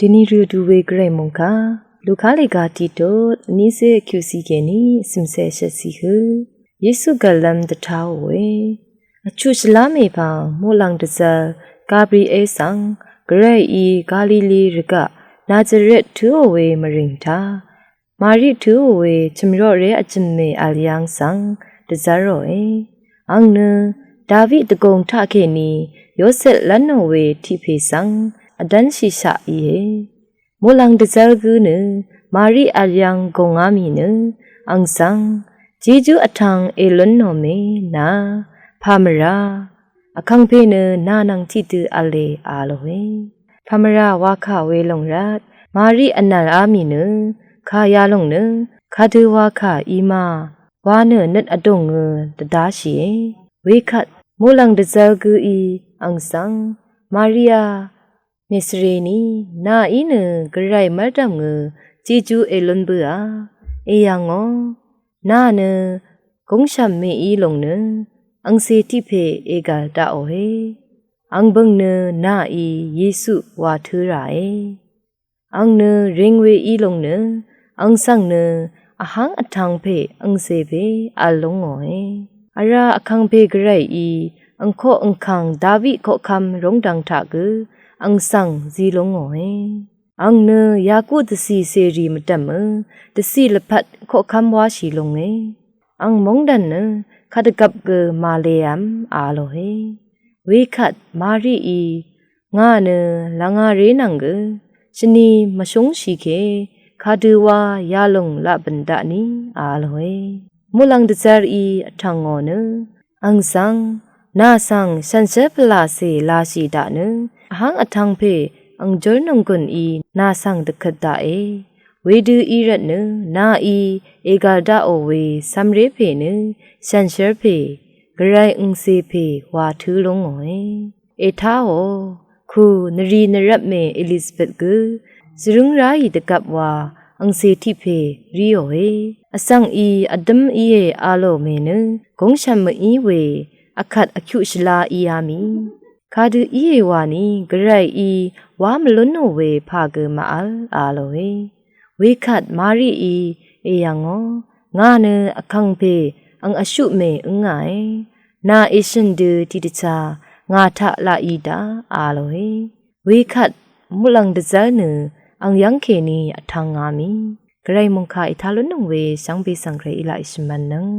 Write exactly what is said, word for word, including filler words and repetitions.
Dvni rø du we Gvray mungkà, Luka lèga tiqtut vnísé vkyuqsi kèní vsø̀msé shvtsi hø, Yesu gv̀llv́m dvtáò we. Vchuq shvlá mèpvng muqlàng dvzv́r Gabriel svng, Gvrayí Galili rvgaq Nazaret tǿò we mvrìng taq, Mari tǿò we chø̀myoqré vjø̀mmè vl yv́ng svng dvzv́ròe. Àng nø David dvgùng taqkèní Yosep lv́nò we tiq pè svng vdv́nshìshaq íe. Muqlàng dvzv́r gǿ nø Mari vl yv́ng gùngá mì nø àng svng, Jejú vtv̄ng èlúnnò mè nà, pàmvrá, vkàngpè nø nà nvng tiqdø v̄le, a lòe. Pàmvrá wakà welòng rvt Mari vnv̀lá mì nø, kà yalòng nø, kadø wakà í ma wa nø nøt vdùngø dvdáshìe. Wekvt muqlàng dvzv́r gǿí àng svng, Maria, mèsvrení, nàí nø Gvray mv́rdv̀mngø Jejú èlún bǿà, èyv̀ngò, nà nø gúngshv̀m mèí lòng nø àngcè tiq pè ègv̀l daqòe. Àng bø̀ng nø nàí Yesu wa tǿ ràe. Àng nø rìng we í lòng nø àng svng nø vháng vtv̄ng pè àngcè pè vl lúngòe. Vrá vkàngpè Gvrayí àng koq àng kàng David koqkv́m rúngdv̀ng taq gø àng svng zi lúngòe. Àng nø Yaku dvcì cèrì mvdv̀mø dvcì lvpat koqkv́m wáshì lúnge. Àng móngdàn nø kadvgvp gø màlev̄m, a lòe. Wekvt Marií, ngà nø lvngāré nvng gø shvni mvshúngshì ke, kadø wa yalòng laq bø̀n daqní, a lòe. Muqlàng dvzv́rí vtv̄ngò nø àng svng, nà svng shànshér pvlacè lashì daq nø vháng vtv̄ng pè àng júr nònggùnì nà svng dvkøt daqe. Wedø í rvt nø nàí ègv̀l daqò we cv̄mré pè nø shànshér pè, Gvray àngcè pè wa tǿ lúngòe. Ètáò, ku nvrì nvrvpmè Elizabet gø svrǿng ráì dvgvp wa àngcè tiq pè ríòe. Vsv̀ng í vdǿm íe, a lò mè nø gúngshv̀m mv-í we vkvt vkyuq shvlá íá mì. Kadø íe wani Gvrayí wá mvlúnò we pà gø màvl, a lòe. Wekvt Marií èyv̀ngò, ngà nø vkàngpè àng vshuq mè ǿngàe. Nà èshø̀n dø tiqdvchá ngà taq laq í daq, a lòe. Wekvt muqlàng dvzv́r nø àng yv́ng kèní vtv̄ngá mì. Gvray mungkà ètá lúnnøng we shvngbe svng Gvray í laq èshvmv̄nnøng.